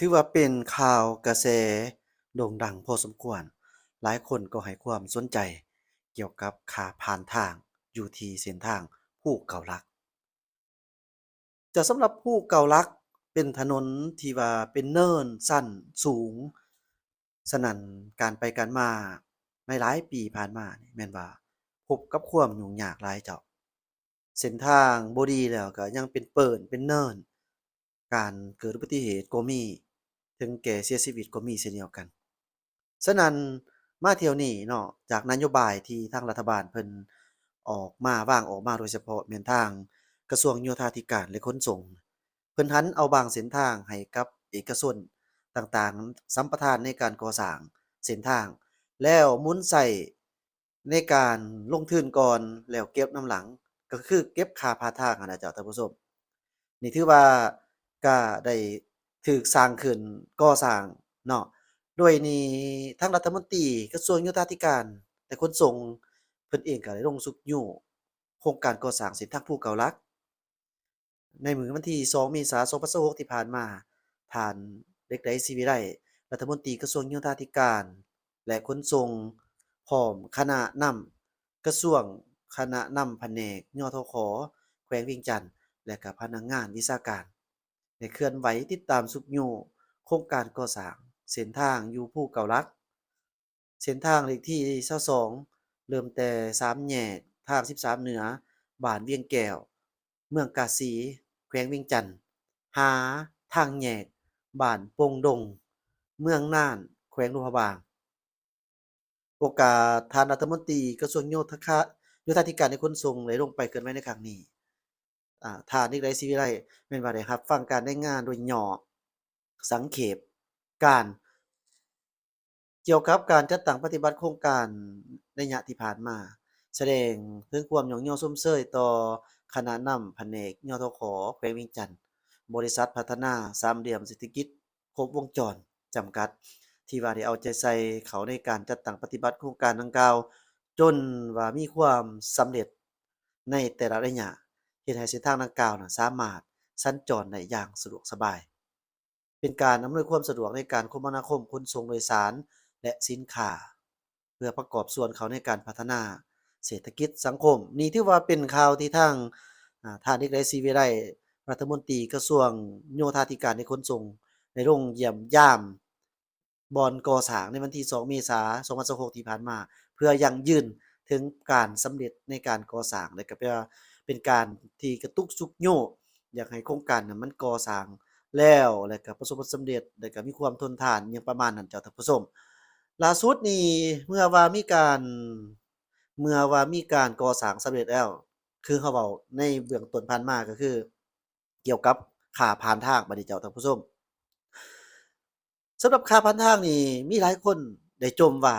ຖືວ່າເປັນຂ່າວກະແສໂດ່ງດັງພໍສົມຄວນ, ຫຼາຍຄົນກໍໃຫ້ຄວາມສົນໃຈກ່ຽວກັບຄ່າຜ່ານທາງຢູ່ທີ່ເສັ້ນທາງພູເກົ້າຫຼັກ. ຈະສຳລັບພູເກົ້າຫຼັກເປັນຖະໜົນທີ່ວ່າເປັນເນີນຊັນສູງ, ສະນັ້ນການໄປການມາໃນຫຼາຍປີຜ່ານມານີ້ແມ່ນວ່າພົບກັບຄວາມຫຍຸ້ງຍາກຫຼາຍເຈົ້າ. ເສັ້ນທາງບໍ່ດີແລ້ວກໍຍັງເປັນເປິ້ນເປັນເນີນ, ການເກີດອຸບັດຕິເຫດກໍມີ, ເຖິງແກ່ເສຍຊີວິດກໍມີເຊັ່ນດຽວກັນ. ສະນັ້ນມາທ່ຽວນີ້ເນາະ, ຈາກນະໂຍບາຍທີ່ທາງລັດຖະບານເພິ່ນອອກມາ, ວາງອອກມາໂດຍສະເພາະແມ່ນທາງກະຊວງໂຍທາທິການ ແລະ ຂົນສົ່ງ, ເພິ່ນຫັນເອົາບາງເສັ້ນທາງໃຫ້ກັບເອກະຊົນຕ່າງໆ ສຳປະທານໃນການກໍ່ສ້າງເສັ້ນທາງ ແລ້ວໝູນໃຊ້ ໃນການລົງທຶນກ່ອນ ແລ້ວເກັບນຳຫຼັງ, ກໍຄືເກັບຄ່າຜ່ານທາງຫັ້ນນະເຈົ້າທ່ານຜູ້ຊົມ. ນີ້ຖືວ່າກະໄດ້ຖືກສ້າງຂຶ້ນ, ກໍ່ສ້າງເນາະ. ໂດຍນີ້ທາງລັດຖະມົນຕີກະຊວງໂຍທາທິການ ແລະ ຂົນສົ່ງ ເພິ່ນເອງກໍໄດ້ລົງຊຸກຍູ້ໂຄງການກໍ່ສ້າງເສັ້ນທາງພູເກົ້າຫຼັກ. ໃນມື້ວັນທີສອງ ເມສາ ສອງພັນຊາວຫົກ ທີ່ຜ່ານມາ, ທ່ານ ເລັກໄດ ສີວິໄລ ລັດຖະມົນຕີກະຊວງໂຍທາທິການ ແລະ ຂົນສົ່ງ ພ້ອມຄະນະນຳກະຊວງ, ຄະນະນຳພະແນກ ຍທຂ ແຂວງວຽງຈັນ ແລະ ກະພະນັກງານວິຊາການ ໄດ້ເຄື່ອນໄຫວຕິດຕາມຊຸກຍູ້ໂຄງການກໍ່ສ້າງເສັ້ນທາງຢູ່ພູເກົ້າຫຼັກ. ເສັ້ນທາງເລກທີຊາວສອງ ເລີ່ມແຕ່ສາມແຍກທາງສິບສາມເໜືອ ບ້ານວຽງແກ້ວ ເມືອງກາສີ ແຂວງວຽງຈັນ ຫາທາງແຍກບ້ານໂປ່ງດົງ ເມືອງນານ ແຂວງຫຼວງພະບາງ. ໂອກາດທ່ານລັດຖະມົນຕີກະຊວງໂຍທະຄະ ໂຍທາທິການ ແລະ ຂົນສົ່ງ ໄດ້ລົງໄປເຄື່ອນໄຫວໃນຄັ້ງນີ້, ອາ, ທ່ານ ເລັກໄດ ສີວິໄລ ແມ່ນວ່າໄດ້ຮັບຟັງການລາຍງານໂດຍຫຍໍ້ ສັງເຂບການ ກ່ຽວກັບການຈັດຕັ້ງປະຕິບັດໂຄງການໄລຍະທີ່ຜ່ານມາ, ສະແດງເຖິງຄວາມຍ້ອງຍໍຊົມເຊີຍຕໍ່ຄະນະນຳພະແນກ ຍທຂ ແຂວງວຽງຈັນ, ບໍລິສັດພັດທະນາສາມຫຼ່ຽມເສດຖະກິດຄົບວົງຈອນຈຳກັດ ທີ່ວ່າໄດ້ເອົາໃຈໃສ່ເຂົ້າໃນການຈັດຕັ້ງປະຕິບັດໂຄງການດັ່ງກ່າວ ຈົນວ່າມີຄວາມສຳເລັດໃນແຕ່ລະໄລຍະ, ເຮັດໃຫ້ເສັ້ນທາງດັ່ງກ່າວນັ້ນສາມາດສັນຈອນໄດ້ຢ່າງສະດວກສະບາຍ. ເປັນການອຳນວຍຄວາມສະດວກໃນການຄົມມະນາຄົມຂົນສົ່ງໂດຍສານ ແລະ ສິນຄ້າ ເພື່ອປະກອບສ່ວນເຂົ້າໃນການພັດທະນາເສດຖະກິດສັງຄົມ. ນີ້ຖືວ່າເປັນຂ່າວທີ່ທາງ, ອາ, ທ່ານ ເລັກໄດ ສີວິໄລ ລັດຖະມົນຕີກະຊວງໂຍທາທິການ ແລະ ຂົນສົ່ງ ໄດ້ລົງຢ້ຽມຢາມບ່ອນກໍ່ສ້າງໃນວັນທີສອງ ເມສາ ສອງພັນຊາວຫົກ ທີ່ຜ່ານມາ ເພື່ອຢັ້ງຢືນເຖິງການສຳເລັດໃນການກໍ່ສ້າງ ແລະ ກໍແປວ່າເປັນການທີ່ກະຕຸກຊຸກຍູ້ ຢາກໃຫ້ໂຄງການນັ້ນມັນກໍ່ສ້າງແລ້ວ ແລະ ກໍປະສົບຜົນສຳເລັດ ແລະ ກໍມີຄວາມທົນທານ ຫຍັງປະມານນັ້ນເຈົ້າທ່ານຜູ້ຊົມ. ລ່າສຸດນີ້ ເມື່ອວ່າມີການ, ເມື່ອວ່າມີການກໍ່ສ້າງສຳເລັດແລ້ວ, ຄືເຮົາເວົ້າໃນເບື້ອງຕົ້ນຜ່ານມາ ກໍຄືກ່ຽວກັບຄ່າຜ່ານທາງ ບັດນີ້ເຈົ້າທ່ານຜູ້ຊົມ. ສຳລັບຄ່າຜ່ານທາງນີ້ ມີຫຼາຍຄົນໄດ້ຈົ່ມວ່າ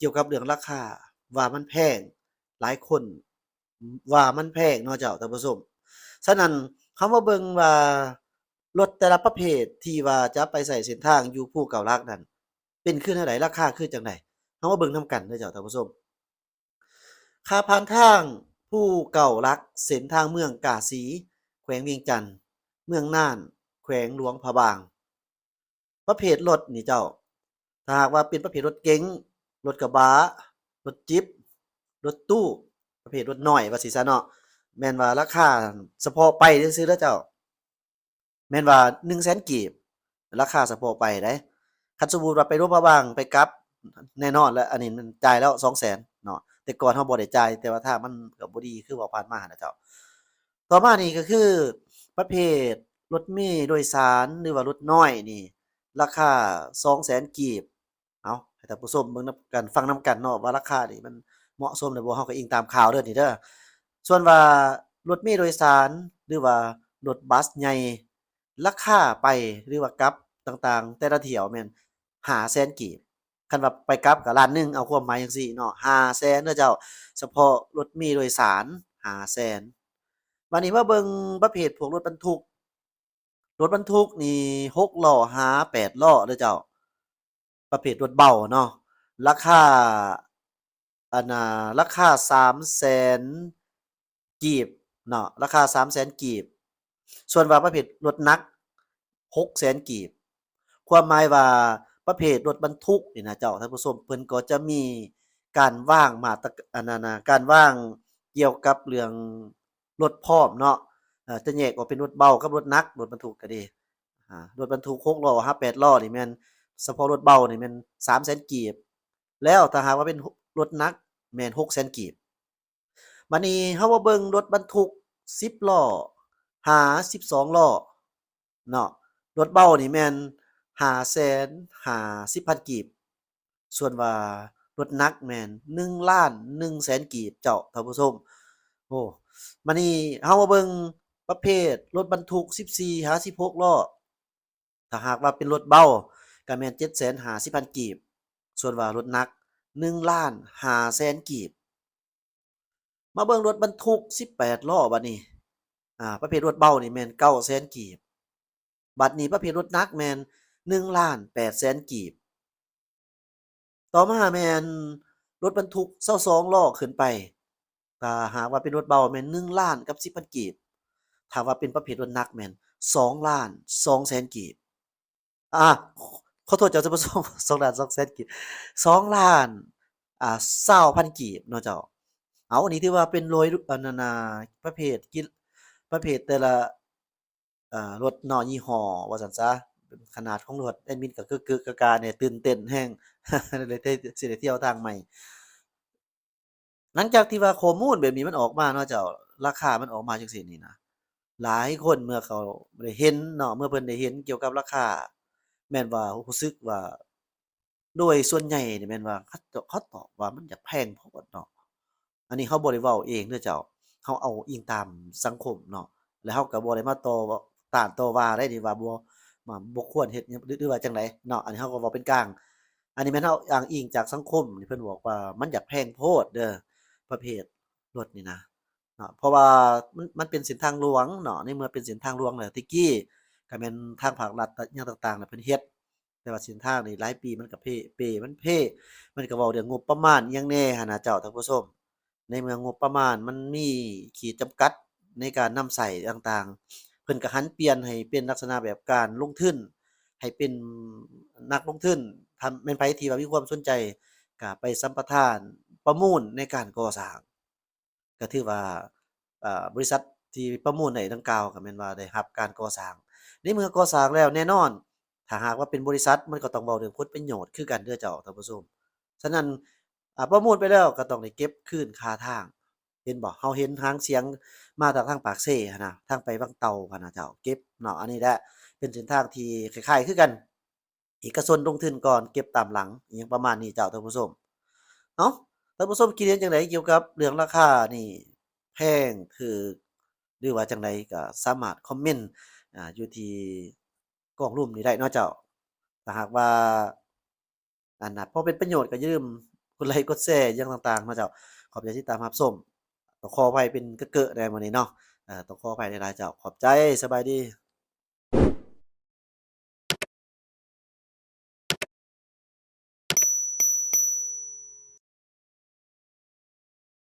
ກ່ຽວກັບເລື່ອງລາຄາ ວ່າມັນແພງ, ຫຼາຍຄົນວ່າມັນແພງເນາະເຈົ້າທ່ານຜູ້ຊົມ. ສະນັ້ນ ເຮົາມາເບິ່ງວ່າ ລົດແຕ່ລະປະເພດທີ່ວ່າຈະໄປໃຊ້ເສັ້ນທາງຢູ່ພູເກົ້າຫຼັກນັ້ນ ເປັນຄືແນວໃດ? ລາຄາຄືຈັ່ງໃດ? ເຮົາມາເບິ່ງນຳກັນເດີເຈົ້າທ່ານຜູ້ຊົມ. ຄ່າຜ່ານທາງພູເກົ້າຫຼັກ ເສັ້ນທາງເມືອງກາສີ ແຂວງວຽງຈັນ, ເມືອງນານ ແຂວງຫຼວງພະບາງ. ປະເພດລົດນີ້ເຈົ້າ, ຖ້າຫາກວ່າເປັນປະເພດລົດເກັງ, ລົດກະບະ, ລົດຈິບ, ລົດຕູ້, ປະເພດລົດນ້ອຍວ່າຊີ້ຊະເນາະ, ແມ່ນວ່າລາຄາສະເພາະໄປຊື່ໆເດີເຈົ້າ, ແມ່ນວ່າໜຶ່ງແສນກີບ, ລາຄາສະເພາະໄປເດ້. ຄັນສົມມຸດວ່າໄປຫຼວງພະບາງໄປກັບ ແນ່ນອນແຫຼະ ອັນນີ້ມັນຈ່າຍແລ້ວສອງແສນເນາະ, ແຕ່ກ່ອນເຮົາບໍ່ໄດ້ຈ່າຍ, ແຕ່ວ່າທາງມັນກໍບໍ່ດີຄືເວົ້າຜ່ານມາຫັ້ນນະເຈົ້າ. ຕໍ່ມານີ້ກໍຄືປະເພດລົດເມໂດຍສານ ຫຼືວ່າລົດນ້ອຍນີ້ ລາຄາສອງແສນກີບ. ເອົາ ໃຫ້ທ່ານຜູ້ຊົມເບິ່ງນຳກັນ ຟັງນຳກັນເນາະ ວ່າລາຄານີ້ມັນເໝາະສົມຫຼືບໍ່, ເຮົາກໍອີງຕາມຂ່າວເດີນີ້ເດີ. ສ່ວນວ່າລົດເມໂດຍສານ ຫຼືວ່າລົດບັສໃຫຍ່ ລາຄາໄປ ຫຼືວ່າກັບຕ່າງໆ ແຕ່ລະຖ້ຽວແມ່ນຫ້າແສນກີບ, ຄັນວ່າໄປກັບກໍລ້ານໜຶ່ງ ເອົາຄວາມໝາຍຈັ່ງຊີ້ເນາະ, ຫ້າແສນເດີເຈົ້າ, ສະເພາະລົດເມໂດຍສານ ຫ້າແສນ. ບາດນີ້ມາເບິ່ງປະເພດພວກລົດບັນທຸກ, ລົດບັນທຸກນີ້ຫົກລໍ້ຫາແປດລໍ້ເດີເຈົ້າ, ປະເພດລົດເບົາເນາະ, ລາຄາ ອັນນ່າ ລາຄາສາມແສນກີບເນາະ, ລາຄາສາມແສນກີບ. ສ່ວນວ່າປະເພດລົດໜັກ ຫົກແສນກີບ. ຄວາມໝາຍວ່າປະເພດລົດບັນທຸກນີ້ນະເຈົ້າທ່ານຜູ້ຊົມ ເພິ່ນກໍຈະມີການວາງມາດຕະ ອັນນັ້ນນະ ການວາງກ່ຽວກັບເລື່ອງລົດພ້ອມເນາະ ເອີ ຈະແຍກອອກເປັນລົດເບົາກັບລົດໜັກ ລົດບັນທຸກກໍດີ ອາ ລົດບັນທຸກຫົກລໍ້ຫາແປດລໍ້ນີ້ແມ່ນ ສະເພາະລົດເບົານີ້ແມ່ນສາມແສນກີບ ແລ້ວຖ້າຫາກວ່າເປັນລົດໜັກແມ່ນຫົກແສນກີບ. ບາດນີ້ເຮົາມາເບິ່ງລົດບັນທຸກສິບລໍ້ຫາສິບສອງລໍ້ເນາະ ລົດເບົານີ້ແມ່ນຫ້າແສນຫ້າສິບພັນກີບ ສ່ວນວ່າລົດໜັກແມ່ນໜຶ່ງລ້ານໜຶ່ງແສນກີບເຈົ້າທ່ານຜູ້ຊົມ. ໂອ້ ບາດນີ້ເຮົາມາເບິ່ງປະເພດລົດບັນທຸກສິບສີ່ຫາສິບຫົກລໍ້ ຖ້າຫາກວ່າເປັນລົດເບົາກໍແມ່ນເຈັດແສນຫ້າສິບພັນກີບ ສ່ວນວ່າລົດໜັກໜຶ່ງລ້ານຫ້າແສນກີບ. ມາເບິ່ງລົດບັນທຸກສິບແປດລໍ້ບາດນີ້ ອາ ປະເພດລົດເບົານີ້ແມ່ນເກົ້າແສນກີບ ບັດນີ້ປະເພດລົດໜັກແມ່ນໜຶ່ງລ້ານແປດແສນກີບ. ຕໍ່ມາແມ່ນລົດບັນທຸກຊາວສອງລໍ້ຂຶ້ນໄປ ຖ້າຫາກວ່າເປັນລົດເບົາແມ່ນໜຶ່ງລ້ານກັບສິບພັນກີບ ຖ້າວ່າເປັນປະເພດລົດໜັກແມ່ນສອງລ້ານສອງແສນກີບ ອາ ຂໍໂທດເຈົ້າທ່ານຜູ້ຊົມ ສອງລ້ານສອງແສນກີບ ສອງລ້ານ ອາ ຊາວພັນກີບເນາະເຈົ້າ. ເອົາ ອັນນີ້ຖືວ່າເປັນໂລຍ ອັນນັ້ນນະ ປະເພດກິ ປະເພດແຕ່ລະ ເອີ ລົດເນາະ ຍີ່ຫໍ້ວ່າຊັ້ນຊະ ຂະໜາດຂອງລົດ ແອດມິນກໍກຶກໆກະກາແດ່ ຕື່ນເຕັ້ນແຮງ ໄດ້ ໄດ້ ຊິໄດ້ທ່ຽວທາງໃໝ່. ຫຼັງຈາກທີ່ວ່າຂໍ້ມູນແບບນີ້ມັນອອກມາເນາະເຈົ້າ ລາຄາມັນອອກມາຈັ່ງຊີ້ນີ້ນະ ຫຼາຍຄົນເມື່ອເຂົາໄດ້ເຫັນເນາະ ເມື່ອເພິ່ນໄດ້ເຫັນກ່ຽວກັບລາຄາ ແມ່ນວ່າຮູ້ສຶກວ່າ ໂດຍສ່ວນໃຫຍ່ນີ້ແມ່ນວ່າເຂົາ ເຂົາຕອບວ່າມັນຢາກແພງໂພດເນາະ. ອັນນີ້ເຮົາບໍ່ໄດ້ເວົ້າເອງເດີເຈົ້າ ເຮົາເອົາອີງຕາມສັງຄົມເນາະ ແລ້ວເຮົາກໍບໍ່ໄດ້ມາຕໍ່ຕ້ານຕໍ່ວ່າໃດນີ້ວ່າບໍ່ ບໍ່ຄວນເຮັດຫຍັງ ຫຼື ຫຼືວ່າຈັ່ງໃດເນາະ ອັນນີ້ເຮົາກໍເວົ້າເປັນກາງ. ອັນນີ້ແມ່ນເຮົາອ້າງອີງຈາກສັງຄົມທີ່ເພິ່ນບອກວ່າມັນຢາກແພງໂພດເດີ ປະເພດລົດນີ້ນະເນາະ ເພາະວ່າມັນ ມັນເປັນເສັ້ນທາງຫຼວງເນາະ ໃນເມື່ອເປັນເສັ້ນທາງຫຼວງແລ້ວ ແຕ່ກີ້ກໍແມ່ນທາງພາກລັດຫຍັງຕ່າງໆນະເພິ່ນເຮັດ ແຕ່ວ່າເສັ້ນທາງນີ້ຫຼາຍປີມັນກໍເພ ເປ ມັນເພ ມັນກໍເວົ້າເລື່ອງງົບປະມານອີ່ຫຍັງແດ່ຫັ້ນນະເຈົ້າທ່ານຜູ້ຊົມ. ໃນເມື່ອງົບປະມານມັນມີຂີດຈຳກັດໃນການນຳໃຊ້ຕ່າງໆ ເພິ່ນກໍຫັນປ່ຽນໃຫ້ເປັນລັກສະນະແບບການລົງທຶນ ໃຫ້ເປັນນັກລົງທຶນ ຖ້າແມ່ນໃຜທີ່ວ່າມີຄວາມສົນໃຈ ກໍໄປສຳປະທານປະມູນໃນການກໍ່ສ້າງ. ກໍຖືວ່າ ເອີ ບໍລິສັດທີ່ປະມູນໃນດັ່ງກ່າວກໍແມ່ນວ່າໄດ້ຮັບການກໍ່ສ້າງ. ໃນເມື່ອກໍ່ສ້າງແລ້ວແນ່ນອນ ຖ້າຫາກວ່າເປັນບໍລິສັດ ມັນກໍຕ້ອງເວົ້າເລື່ອງຜົນປະໂຫຍດຄືກັນເດີເຈົ້າທ່ານຜູ້ຊົມ. ສະນັ້ນ ອາ ປະມູນໄປແລ້ວກໍຕ້ອງໄດ້ເກັບຄືນຄ່າທາງ ເຫັນບໍ່? ເຮົາເຫັນຫາງສຽງມາຈາກທາງປາກເຊຫັ້ນນະ ທາງໄປວັງເຕົ່າຫັ້ນນະເຈົ້າ ເກັບເນາະ. ອັນນີ້ແຫຼະເປັນເສັ້ນທາງທີ່ຄ້າຍໆຄືກັນ ເອກະຊົນລົງທຶນກ່ອນ ເກັບຕາມຫຼັງ ອີ່ຫຍັງປະມານນີ້ເຈົ້າທ່ານຜູ້ຊົມ. ເອົ້າ ທ່ານຜູ້ຊົມຄິດເຫັນຈັ່ງໃດກ່ຽວກັບເລື່ອງລາຄານີ້ ແພງ ຖືກ ຫຼືວ່າຈັ່ງໃດ ກໍສາມາດຄອມເມັນ ອາ ຢູ່ທີ່ກ່ອງລຸ່ມນີ້ໄດ້ເນາະເຈົ້າ. ຖ້າຫາກວ່າ ອັນນະ ພໍເປັນປະໂຫຍດ ກໍຢ່າລືມກົດໄລກົດແຊຫຍັງຕ່າງໆເນາະເຈົ້າ. ຂອບໃຈທີ່ຕາມຮັບຊົມ ຕ້ອງຂໍອະໄພເປັນເກີະໆແດ່ມື້ນີ້ເນາະ ເອີ ຕ້ອງຂໍອະໄພຫຼາຍໆເຈົ້າ. ຂອບໃຈ ສະບາຍດີ.